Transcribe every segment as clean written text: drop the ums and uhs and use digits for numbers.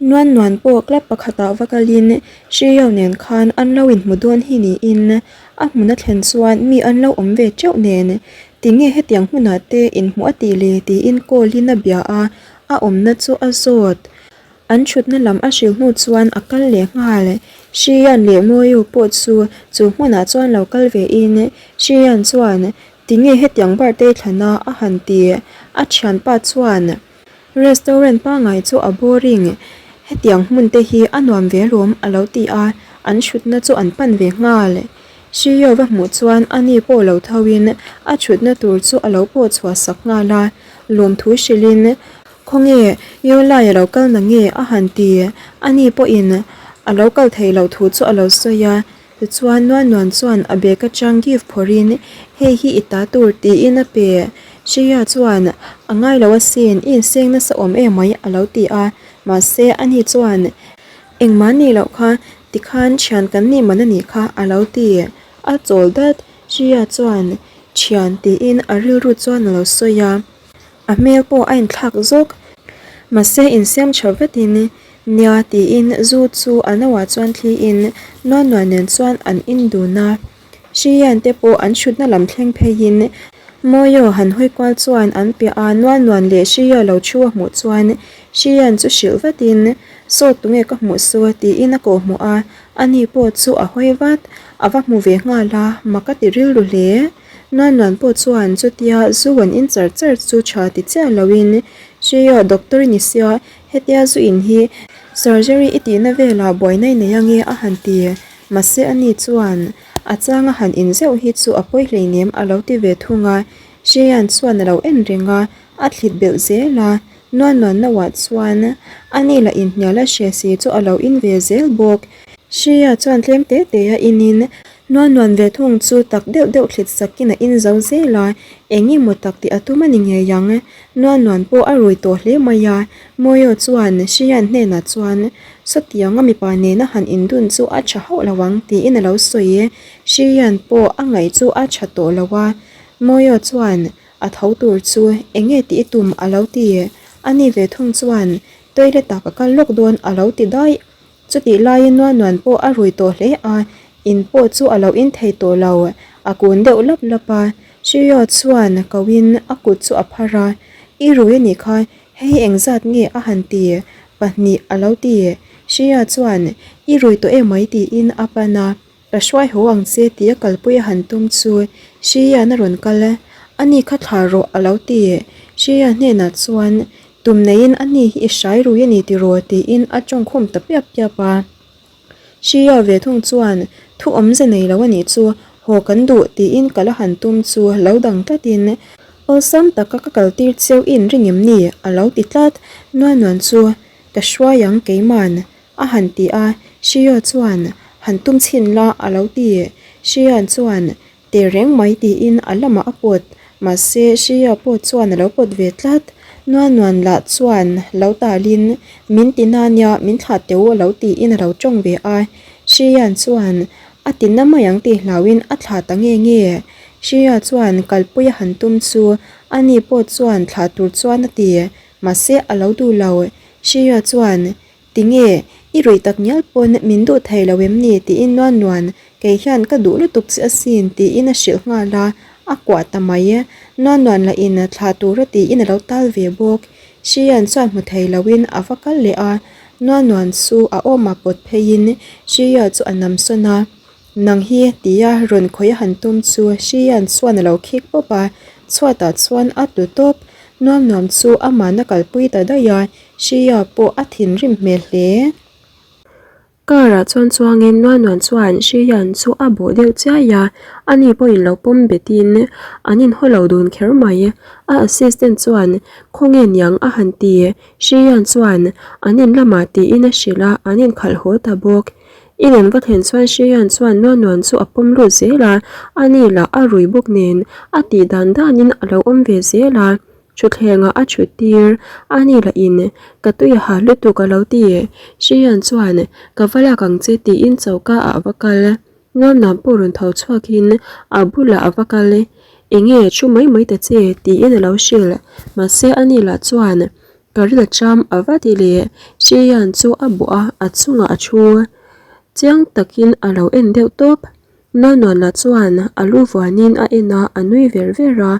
Nuan Nuan pawh club pakhatah va kalin Shio nen khan an lo inhmu dawn hi niin a hmun a thlen chuan mi an lo awm ve teuh nen tinge hetiang hmunah te inhmuh a tih le tiin call in a bia a, a awmna chu a zawt. An thutna lam a hrilh hnu chuan a kal leh nghal. Shiyan leh Moyu pawh chu chu hmunah chuan lo kal ve in Shiyan chuan tinge hetiang birthday thlana a han ti. A thianpa chuan restaurant pangngai chu a boring, hetiang hmun te hi a nuam ve alawm a lo ti a, an thutna chu an pan ve nghal. Shiyo va hmuh chuan ani pawh lo tho in a thutna tur chu a lo pawh chhuah sak nghal a, lawmthu hrilh in Khawnge Yolai a lo kal na nge a han ti? Ani pawhin a lo kal theih loh thu chu a lo sawi a. Tichuan Nuan Nuan chuan a bag atang gift phawrhin hei hi i ta tur tiin a pe. Shreya chuan a ngai lo asin, i inseng nasa awm emai a lo ti a. Mahse ani chuan engmah nih loh kha tikhan thian kan nih man a nih kha a lo ti. A chawl dat. Shreya chuan thian tiin a rilru chuan a lo sawi a. A hmel pawh a inthlak zawk. Mahse insiam tha vatin nia tiin zu chu a noah chuan thliin Nuan Nuan nen chuan an in dun a. Hrian te pawh an thutna lam thleng pheiin Moyo han hawi kual chuan an piah a Nuan Nuan leh Hria lo thu a hmuh chuan Hrian chu hrilh vatin Saw tunge ka hmuh su tiin a kawhhmuh a, ani pawh chu a hawi vat. A va hmu ve nghal a, mak a ti rilru hle. Nuan Nuan pawh chuan chutia zu an in char char chu tha ti chiah loin, Hria doctor i ni sia, hetia zu in hi surgery i tihna velah buaina i nei ange a han ti. Mahse ani chuan a changa han in zeuh hi chu a pawi hleinem a lo ti ve thung a. Hrian chuan a lo en reng a, a thlit belh zel a. Nuan Nuan noah chuan ani lah inhnial a hre si chu a lo in ve zel bawk. Hria chuan tlem te te a inin Nuan nuan ve thung chu tak deuh deuh thlit sakin a in zo zel a, eng emaw tak tih a tum a ni ngei ang. Nuan nuan pawh a rui tawh hle mai a, Moyo chuan Hrian hnenah chuan sawtianga mipa nena han indun chu a tha hauh lo ang tiin a lo sawi. Hrian pawh a ngaih chu a tha tawh lo a, Moyo chuan a tho tur chu eng nge tih i tum a lo ti. Ani ve thung chuan toilet ah ka kal lawk dawn a lo ti daih. Chutih laiin Nuan Nuan pawh a rui tawh hle a, in pawh chu a lo in thei tawh lo, a kun deuh lap lap a. Shio chuan koin a kut chu a phar a, I rui a nih kha, hei engzat nge a han ti? Pahnih a lo ti. Shio chuan, I rui tawh emai tiin a pan a, Ka hruai haw ang che tia kalpui a han tum chu Shia-na rawn kal a, Ani kha thla rawh a lo ti. Shia hnenah chuan, Tum neiin ani hi i hrai rui a ni tiraw tiin a tawngkhum ta piap piap a. Shia ve thung chuan, Thu awmze nei lo a nih chu, haw kan duh tiin kal a han tum chu lo dang tlatin, Awlsam taka ka kaltir cheu i inring em ni? a lo ti tlat. Nuan nuan chu, Ka hruai ang keiman, A han ti a, Shio chuan, Han tum chhin la a lo ti. Shian chuan, Te reng mai tiin a lamah a pawt. Mahse, Shio pawh chuan a lo pawt ve tlat. Nuan nuan lah chuan lo talin, Min ti na nia, min thlah teh u a lo tiin a lo tawng ve a. Shian chuan, A ti na mai ang tih hlauhin a thlah ta nge nge. Shio chuan kalpui a han tum chu ani pawh chuan thlah tur chuan a ti. Mahse, a lo duh lo. Shio chuan, Tinge, i ruih tak ngial pawn min duh thei lo em ni? tiin Nuan Nuan, kei hian ka duh lutuk che asin tiin a hrilh nghal a, a kuah ta mai. Nuan Nuan lah in thlah tura tiin a lo tal ve bawk. Hrian chuan hmu thei loin a va kal leh a, Nuan Nuan chu a awmah pawt pheiin Hria chu a nam sawn a. Nang hi tia rawn khawih a han tum chu Hrian chuan a lo khik pawp a, chhuatah chuan a tlu tawp. Nuam Nuam chu amahna kalpui ta daih a, Hria pawh a thinrim hmel hle. Car ah chuan chuangin Nuan Nuan chuan Hrian chu a bawh deuh chiai a, ani pawhin lo pawm betin an inhaw lo dun kher mai. A assistant chuan khawnge niang a han ti. Hrian chuan an in lamah tiin a hrilh a, an inkhalh haw ta bawk. In an va thlen chuan Hrian chuan Nuan Nuan chu a pawm lut zel a, ani lah a rui bawk nen a tih dan danin a lo awm ve zel a. Thutthlengah a thut tir, a ni lah in ka tui a ha lutuk a lo ti. Hrian chuan ka va lak ang che tiin choka ah a va kal. Nuam nuam pawh rawn tho chhuakin a bulah a va kal. Enge thu mai mai ta che tiin a lo hrilh. Mahse a ni lah chuan. Ka ril a cham a va ti leh Shiyan chu a bawh a, a chungah a thu. Chiang takin a lo en deuh tawp. Naunuanla chuan a lu vuanin a en a, a nui ver ver a,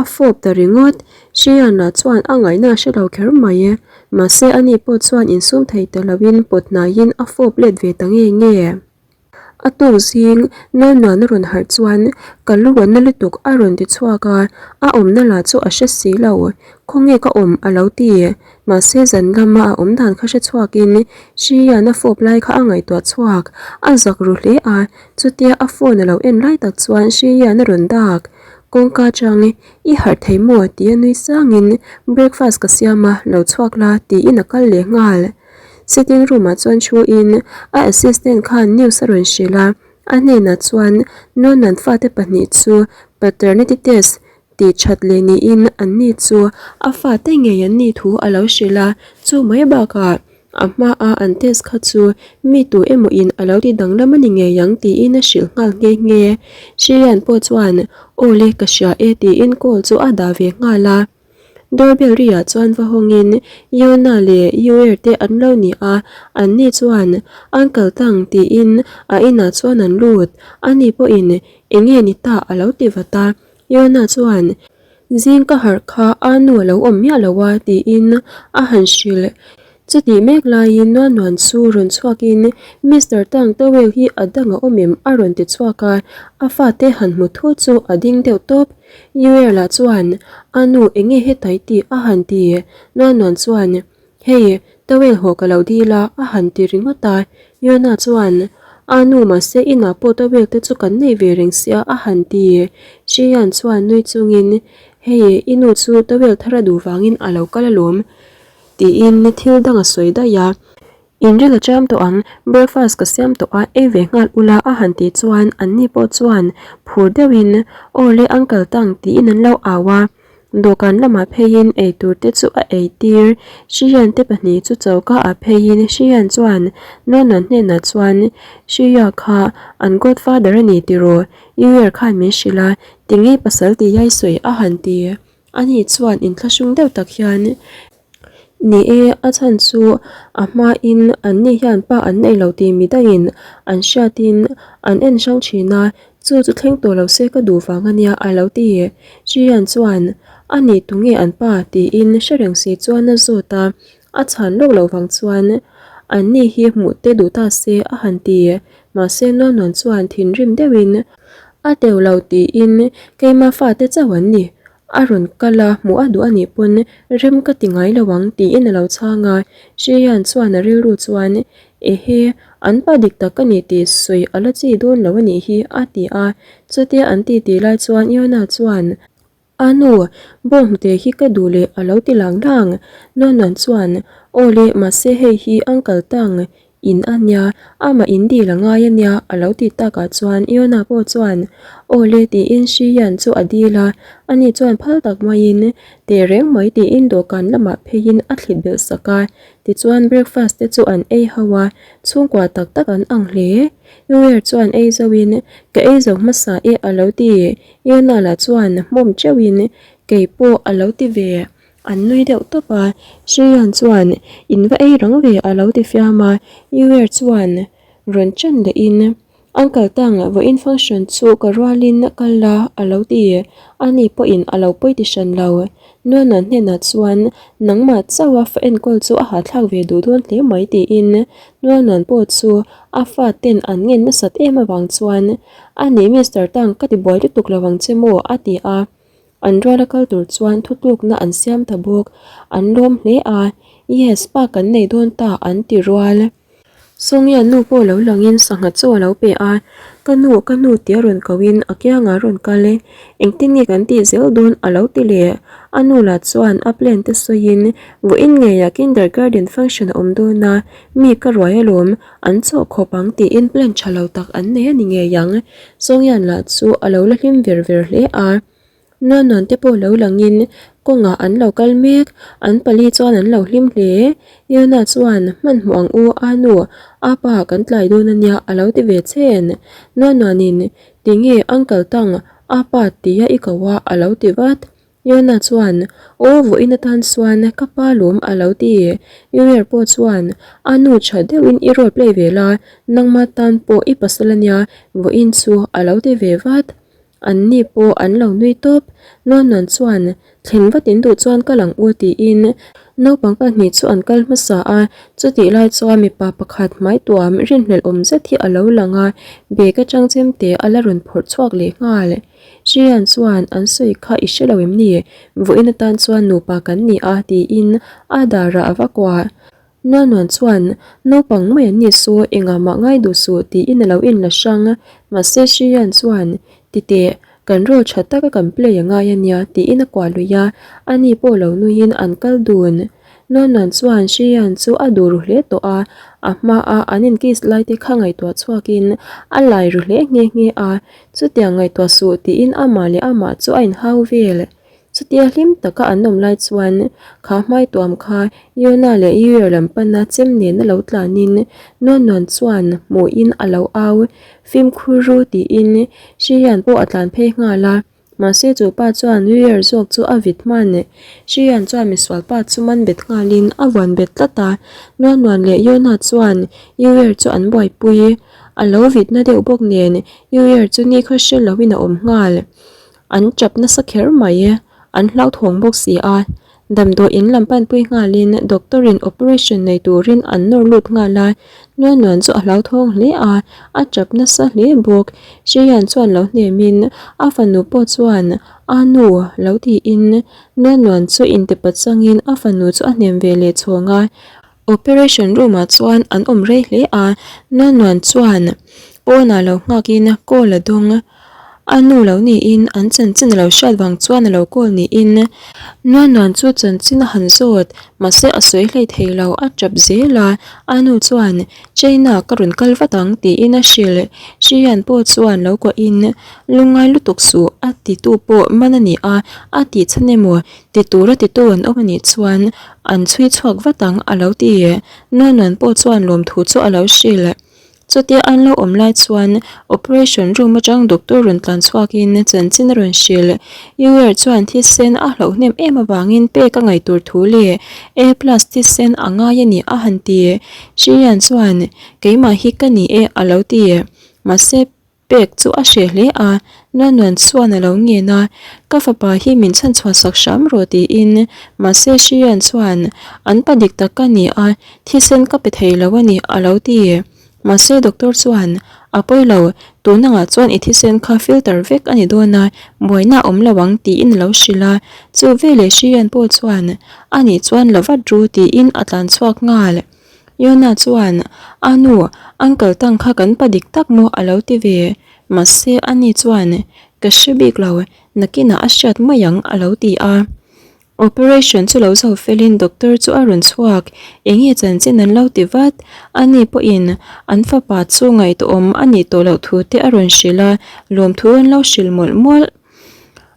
a fawp ta ringawt. Shiyanla chuan a ngaihna a hre lo kher mai e. Mahse ani pawh chuan insum thei ta loin pawt hnaiin a fawp let ve ta nge nge. A tuk zing Naunuan a rawn harh chuan ka lu a na lutuk a rawn ti chhuak a, a awmna lah chu a hre si lo. Khawnge ka awm a lo ti. Mahse zan lama a awm dan kha hre chhuakin Shiyan a fawp lai kha a ngaihtuah chhuak. A zak ru hle a, chutia a phone a lo en lai tak chuan Shiyan a rawn dak. Kawngka chang i harh thei maw tia nui sangin breakfast ka siam a, lo chhuak la tiin a kal leh nghal. Sitting room ah chuan thu in a assistant khan news a rawn hrilh a, a hnenah chuan Nonan fate pahnih chu paternity test tih that leh niin an ni chu a fate ngei an nih thu a lo hrilh a, chu mai bakah a hmaa an test kha chu mi tu emaw in a lo ti danglam a ni ngei ang tiin a hrilh nghal nghe nghe. Shriyan pawh chuan aw le ka hria e tiin call chu a dah ve nghal a. Doorbell ri ah chuan va hawngin Yona leh Yuer te an lo ni a, an ni chuan Uncle Tang tiin a inah chuan an lut. Ani pawhin enge ni ta a lo ti vat a. Yona chuan Zing ka harh kha a nu a lo awm miah lo a tiin a han hrilh. Chutih mek laiin Nuan Nuan chu rawn chhuakin Mister Tang towel hi a dang a awm em a rawn ti chhuak a, a fate han hmu thu chu a ding deuh tawp. Yuer lah chuan a nu enge hetai tih a han ti. Nuan Nuan chuan Hei, towel haw ka lo dil a a han ti ringawt a. Yona chuan A nu mahse inah pawh towel te chu kan nei ve reng sia a han ti. Shiyan chuan nui chungin Hei, i nu chu towel thar a duh vangin a lo kal alawm. Tiin thil dang a sawi daih a. Inril a cham tawh ang, breakfast ka siam tawh a, ei ve nghal ula a han tih chuan anni pawh chuan phur deuhin Aw le uncle tang tiin an lo au a. Dawhkan lamah pheiin eitur te chu a ei tir. Shiyan te pahnih chu choka ah pheiin Shiyan chuan Nonan hnenah chuan Shiya kha an godfather a ni tiraw? Yuer khan min hrilh a, tinge pasal tih i sawi a han ti. Ani chuan inthlahrung deuh tak hian, Ni e, a chhan chu a hmain anni hian pa an nei lo tih midangin an hriatin an en hrang thin a, chu chu thleng tawh lo se ka duh vang a nia a lo ti. Chian chuan, A nih tunge an pa? tiin hre reng si chuan a zawt a, a chhan lawk loh vang chuan, Anni hi hmuh te duh ta se a han ti. Mahse Nuanuan chuan thinrim deuhin, A teuh lo tiin keima fate chauh an ni. A rawn kal a, hmuh a duh a nih pawn rem ka ti ngai lo ang tiin a lo chhang a. Shiyan chuan a rilru chuan, Ehe, an pa dik tak a ni tih sawi a la chi dawn lo a nih hi a ti a. Chutia an titi lai chuan Yona chuan, A nu, bawnghnute hi ka duh leh a lo ti lang lang. Nuanuan chuan, Aw le, mahse hei hi Uncle Tang In a nia, amah in dil a ngai a nia a lo ti takah chuan Yona pawh chuan Aw le tiin Shiyan chu a dil a, ani chuan phal tak maiin teh reng mai tiin dawhkan lamah pheiin a thlit belh sak a, tichuan breakfast te chu an ei ho a, chhungkua tak tak an ang hle. Yuer chuan ei zoin Ka ei zo hmasa e a lo ti, Yona lah chuan hmawm teuhin Kei pawh a lo ti ve. An nui deuh tawp a, Shreyan chuan in va ei rang ve a lo ti fiam a, Yuer chuan rawn chen lehin Uncle Tang vawiin function chu ka rualin kal la a lo ti, ani pawhin a lo pawi ti hran lo. Nuana hnenah chuan nangmah chauha fa enkawl chu a hahthlak ve duh dawn hle mai tiin Nuanuan pawh chu a fa ten an ngen nasat em avang chuan ani Mister Tang ka ti buai lutuk lo ang che maw a ti a. An ruala kal tur chuan thutlukna an siam ta bawk. An lawm hle a, Yes, pa kan nei dawn ta an ti rual. Sawngya nu pawh lo langin sangha chu a lo pe a, Ka nu, ka nu tia rawn kohin a kiangah rawn kal e. Engtin nge kan tih zel dawn a lo ti leh. A nu lah chuan a plan te sawiin, Vawiin ngeiah kindergarten function a awm dawn a, mi ka ruai alawm, an chawh khawp ang tiin plan tha lo tak an nei a ni ngei ang. Sawngyan lah chu a lo la hlim ver ver hle a. Nuanuan te pawh lo langin kawngah an lo kal mek, an pali chuan an lo hlim hle. Yona chuan hmanhmawh ang u a nu, a pa kan tlai dawn a nia a lo ti ve chhen. Nuanuanin tinge uncle tang a pa tia i ko a a lo ti vat. Yona chuan, Aw vawiin atan chuan ka pa lawm a lo ti. Yuer pawh chuan, A nu tha deuhin i role play ve la, nangma tan pawh i pasal ania vawiin chu a lo ti ve vat. An ni pawh an lo nui tawp. Nuannuan chuan, Thlen vat in duh chuan kal ang u tiin naupang pahnih chu an kal hmasa a. Chutih lai chuan mipa pakhat hmai tuam rinhlelh awm zet hi a lo lang a, bag atang chemte a la rawn phawrh chhuak leh nghal. Hrian chuan, An sawi kha i hre lo em ni? Vawiin atan chuan nupa kan ni a tiin a darah a va kuah. Nuanuan chuan, Naupang mai an ni saw, engah mah ngai duh suh, tiin a lo inla hrang. Mahse Hrian chuan, Titeh, kan role tha taka kan play a ngai a nia, tiin a kuah lui a, ani pawh lo nuiin an kal dun. Nuanuan chuan Hrian chu a duh ru hle tawh a, a hmaa an in kiss lai te kha ngaihtuah chhuakin a lai ru hle nghe nghe a, chutiang ngaihtuah suh tiin amah leh amah chu a inhau vel. Chutia hlim taka an awm lai chuan kha hmai tuam kha Yona leh Yuer lam pana chem nena lo tlanin Nuan Nuan chuan hmuhin a lo au fimkhur ru tiin Shiyan pawh a tlan phei nghal a, mahse chu pa chuan Yuer zawk chu a vit hman. Shiyan chuan misual pa chu man bet nghalin a vuan bet tlat a, Nuan Nuan leh Yona chuan Yuer chu an buaipui. A lo vitna deuh bawk nen Yuer chu nikhaw hre loin a awm nghal. An tap nasa kher mai, an hlauthawng bawk si a. Damdawi in lam panpui nghalin doctor in operation nei turin an nawr lut nghal a, Nuanuan chu a hlauthawng hle a, a tap nasa hle bawk. Hrian chuan lo hnemin a fanu pawh chuan a nu lo tiin Nuanuan chu intipa changin a fanu chu a hnem ve leh chhawng a. Operation room ah chuan an awm rei hle a, Nuanuan chuan pawnah lo nghakin call a dawng. A nu lo niin an chanchin a lo hriat vang chuan a lo call niin Nuanuan chu chanchin a han zawt mahse a sawi hlei thei lo a tap zel a, a nu chuan China ka rawn kal vat ang tiin a hrilh. Hrian pawh chuan lo kuahin lungngai lutuk suh a titu pawh man a ni a, a tih chhan emaw ti tura titu an awm a nih chuan an chhui chhuak vat ang a lo ti. Nuanuan pawh chuan lawmthu chu a lo hrilh. Chutia an lo awm lai chuan operation room atang doctor rawn tlan chhuakin chanchin a rawn hrilh. Uer chuan thisen a hlauh hnem em avangin pek a ngaih tur thu leh A plus thisen a ngai a ni a han ti. Hrian chuan keimah hi ka ni e a lo ti. Mahse pek chu a hreh hle a, Nuanuan chuan a lo ngen a, ka fapa hi min chhanchhuah sak hram rawh tiin. Mahse Hrian chuan an pa dik tak ka ni a, Thisen ka pe thei lo a ni, a lo ti. Mahse doctor chuan, A pawi lo, tun angah chuan i thisen kha filter vek a ni dawn a, buaina a awm lo ang tiin a lo hrilh a. Chu veleh Hrian pawh chuan, A nih chuan la vat ru tiin a tlan chhuak nghal. Yona chuan, A nu, uncle tang kha kan pa dik tak maw a lo ti ve. Mahse ani chuan, Ka hre bik lo, nakinah a hriat mai ang a lo ti a. Operation chu lo zo felin doctor chu a rawn chhuak, enge chanchin an lo ti vat? Ani pawhin an fapa chu ngaihtuahawm a nih tawh loh thu te a rawn hrilh a, lawmthu an lo hrilh mawlh mawlh.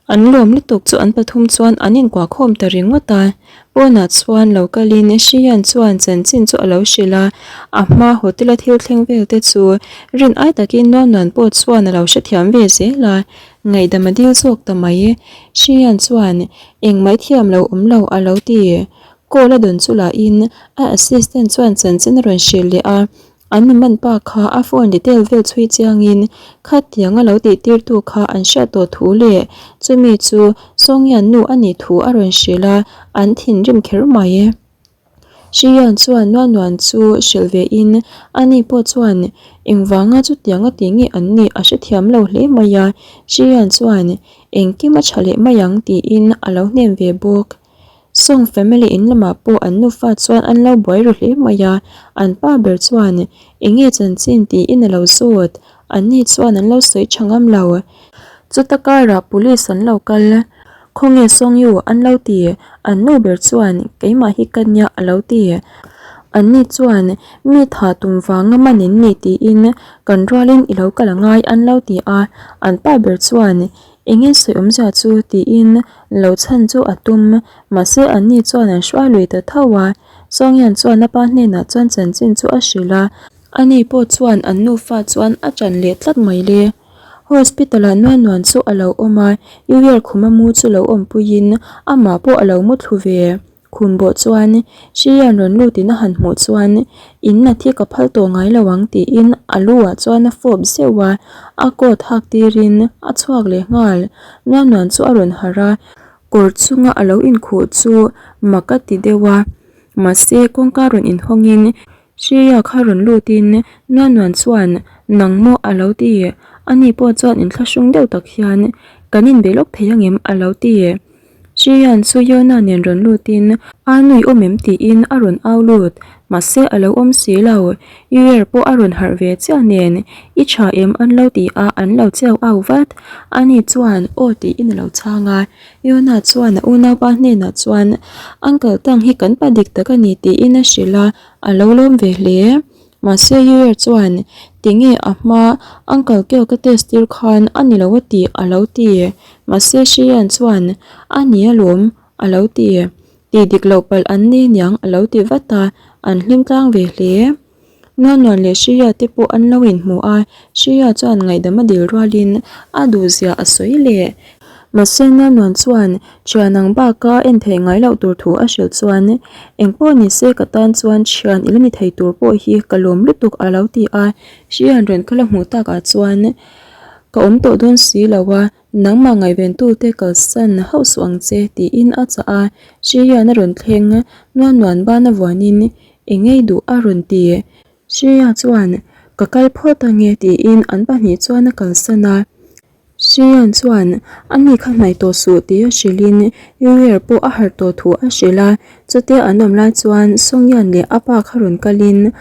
An lawm lutuk chu an pathum chuan an inkuah khawm ta ringawt a, pawnah chuan lo kalin Hrian chuan chanchin chu a lo hrilh a, a hma hotel a thil thleng vel te chu rin ai takin Nuamnuan pawh chuan a lo hrethiam ve zel a, Ngaihdam a dil zawk ta mai. Hrian chuan engmah i thiam lo awm lo a lo ti. Call a dawn chu lahin a assistant chuan chanchin a rawn hrilh leh a, an mi man pa kha a phone detail vel chhui chiangin khatiang a lo tih tirtu kha an hriat tawh thu leh chumi chu Sawngyan nu a nih thu a rawn hrilh a, an thinrim kher mai. Hrian chuan Nuanuan chu hrilh ve in ani pawh chuan engvanga chutianga ti nge an nih a hrethiam lo hle mai a, Hrian chuan engkim a tha leh mai ang tiin a lo hnem ve bawk. Song family in lamah pawh an nufa chuan an lo buai ru hle mai a, an pa ber chuan enge chanchin tiin a lo zawt, anni chuan an lo sawi tha ngam lo. Chuta karah police an lo kal. Khawnge Songyu an lo ti? An nu ber chuan keimah hi ka nia a lo ti. Anni chuan mi tha tum vanga man in ni tiin kan rualin i lo kal angai an lo ti a. An pa ber chuan enge sawi awmzia chu tiin lo chhan chu a tum. Mahse anni chuan an hruai lui ta tho a. Songyan chuan a pa hnenah chuan chanchin chu a hrilh a. Ani pawh chuan an nufa chuan a ṭan leh tlat mai le. Hospital ah Nuan Nuan chu a lo awm a, Uriel khuma mu chu lo awmpuiin amah pawh a lo mu thlu ve. Khum bawh chuan Shriyan rawn lutin a han hmuh chuan In nat hi ka phal tawh ngai lo ang tiin a lu ah chuan a fawp zeuh a, a coat hak tirin a chhuak leh nghal. Nuan Nuan chu a rawn harh a, kawr chunga a lo inkhuh chu mak a ti deuh a, mahse kawngka rawn inhawngin Shreya kha rawn lutin Nuan Nuan chuan Nang maw a lo ti. Ani pawh chuan inthlahrung deuh tak hian Kan inbe lawk thei angem a lo ti. Shreya'n chu Yona nen rawn lutin A nui awm em tiin a rawn au lut. Mahse a lo awm si lo. Yuer pawh a rawn harh ve chiah nen I tha em an lo ti a an lo chiau au vat. Ani chuan Aw tiin a lo chhang a. Yona chuan a unaupa hnenah chuan Uncle Tang hi kan pa dik tak a ni tiin a hrilh a. A lo lawm ve hle. Mahse Yuer chuan, Tinge a hma Uncle Keo ka test tir khan a ni lo a tih a lo ti. Mahse Shiyan chuan, A ni alawm a lo ti. Tih dik loh palh an ni niang a lo ti vat a, an hlim tlang ve hle. Nuanuan leh Shiya te pawh an lo inhmu a, Shiya chuan ngaihdam a dil rualin a duhzia a sawi leh. Mahse Nuanuan chuan Thian ang baka en theih ngai loh tur thu a hrilh chuan, Eng pawh ni se ka tan chuan thian i la ni thei tur pawh hi ka lawm lutuk a lo ti a. Hrian rawn ka la hmuh takah chuan ka awm tawh dawn si lo a, nangmah ngaihventute kalsan hauh suh ang che tiin a chah a. Hrian a rawn thleng nuan nuan ban a vuanin eng ngei duh a rawn ti. Hria chuan ka kal phawt ange tiin an pahnih chuan a kalsan a. Shiyan chuan a ni kha hnaih tawh suh tih a hrilhin Yuer pawh a harh tawh thu a hrilh a, chutia an awm lai chuan Songyan leh a pa kha rawn kalin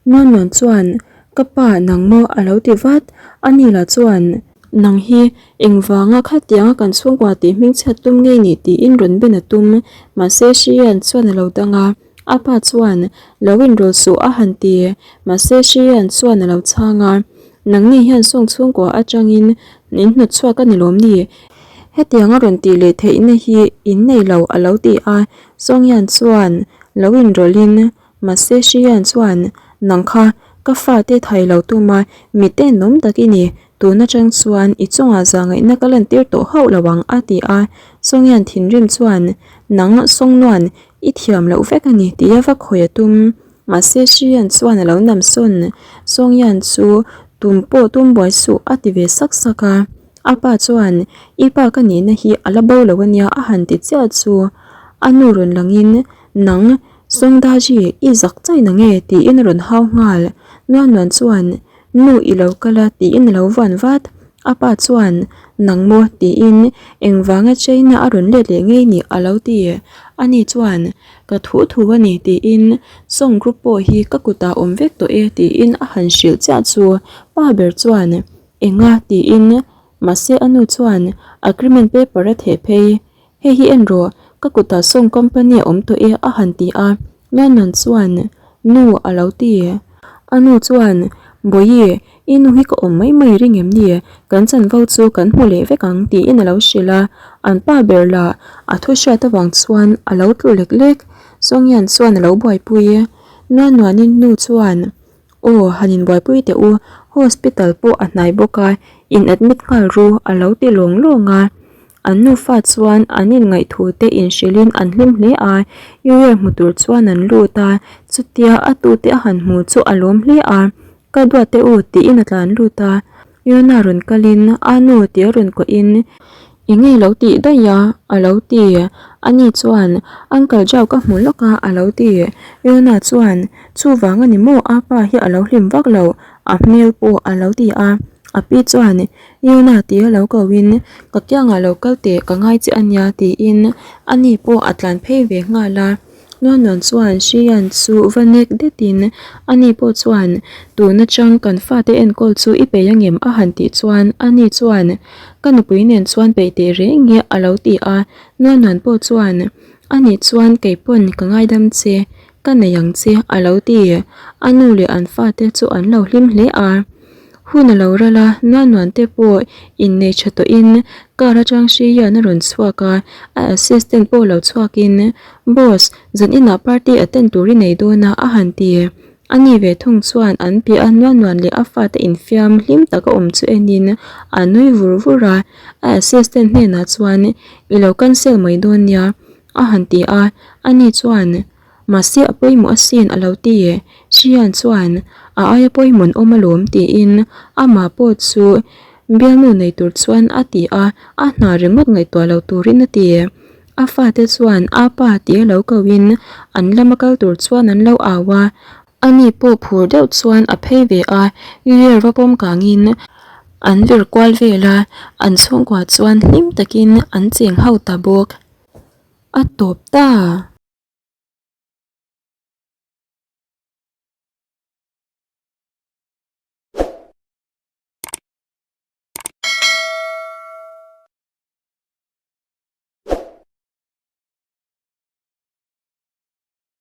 Nuan Nuan chuan Ka pa nang maw a lo ti vat, a ni lah chuan Nang hi engvanga khatianga kan chhungkua tih hmingchhiat tum ngei ni tiin rawn ben a tum, mahse Shiyan chuan a lo dang a. A pa chuan, Lo inrawl suh a han ti. Mahse Shriyan chuan a lo chhang a, Nangni hian sawng chhungkua atangin in hnawt chhuak a ni lawm ni? Hetiang a rawn tih leh theihna hi in nei lo a lo ti a. Sawngyan chuan lo inrawlhin, Mahse Shriyan chuan, Nang kha ka fate thai lo tum a, mi tenawm tak i ni. Tun atang chuan i chungah zahngaihna ka lantir tawh hauh lo ang a ti a. Sawngyan thinrim chuan, Nang Sawngnuan, I thiam loh vek a ni tih a va khawi a tum. Mahse Shiyan chuan a lo nam sawn. Songyan chu tum pawh tum buai suh a ti ve sak sak a. A pa chuan I pa ka nihna hi a la bo lo a nia a han ti chiah chu a nu rawn langin Nang Songdaji i zak chai na nge tiin a rawn hau nghal. Nuan Nuan chuan Nu i lo kal a tiin a lo vuan vat. A pa chuan, Nang maw? tiin engvanga China a rawn let leh ngei ni a lo ti. Ani chuan, Ka thu thu a ni tiin Song group pawh hi ka kutah awm vek tawh e tiin a han hrilh chiah chu pa ber chuan, Enga? tiin mahse a nu chuan agreement paper a theh phei. Hei hi en rawh, ka kutah sawng company a awm tawh e a han ti a, Mianan chuan Nu a lo ti. A nu chuan Bawihi, i nu hi ka awm mai mai ring em ni? Kan chanvo chu kan hmu leh vek ang tiin a lo hrilh a, an pa ber lah a thu hriat avang chuan a lo tlu lek lek. Sawngyan chuan a lo buaipui. Nuanuanin nu chuan Aw, han inbuaipui teh u, hospital pawh a hnai bawk a, in admit nghal ru a lo ti lawng lawng a. An nufa chuan an inngaih thu te inhrilhin an hlim hle a, Uriel hmu tur chuan an lut a, chutia a tute a han hmu chu a lawm hle a, Ka duat teh u tiin a tlan lut a. Yona rawn kalin a nu tia rawn kuahin Eng nge lo tih daih a? a lo ti. Ani chuan Uncle Joe ka hmu lawk a a lo ti. Yona chuan Chuvang a ni maw a pa hi a lo hlim vak lo, a hmel pawh a lo ti a. A pi chuan Yona tia lo kohin Ka kiangah lo kal teh ka ngai che a nia tiin ani pawh a tlan phei ve nghal a. Nuanuan chuan Hrian chu va nek detin ani pawh chuan tun atang kan fate enkawl chu i peih angem a han tih chuan ani chuan ka nupui nen chuan peih teh reng nge a lo ti a Nuanuan pawh chuan ani chuan kei pawn ka ngaidam che ka nei ang che a lo ti a nu leh an fate chu an lo hlim hle a. Hun a lo ral a, Nuanuan te pawh innei tha tawhin car atang hri hian a rawn chhuak a, a assistant pawh lo chhuakin, Boss, zan inah party attend tur i nei dawn a a han ti. Ani ve thung chuan an piah a nuan nuan leh a fate infiam hlim taka awm chu enin a nui vur vur a. A assistant hnenah chuan I lo cancel mai dawn nia a han ti a, ani chuan Mahse a pawimawh asin a lo ti e. Hrian chuan a aia pawimawh an awm alawm tiin amah pawh chu bialnu nei tur chuan a ti a, a hna ringawt ngaihtuah lo turin a ti. A fate chuan a pa tia lo kohin an lama kal tur chuan an lo au a, ani pawh phur deuh chuan a phei ve a, Yer va pawm kangin an vir kual vel a, an chhungkua chuan hlim takin an cheng ho ta bawk. A tawp ta!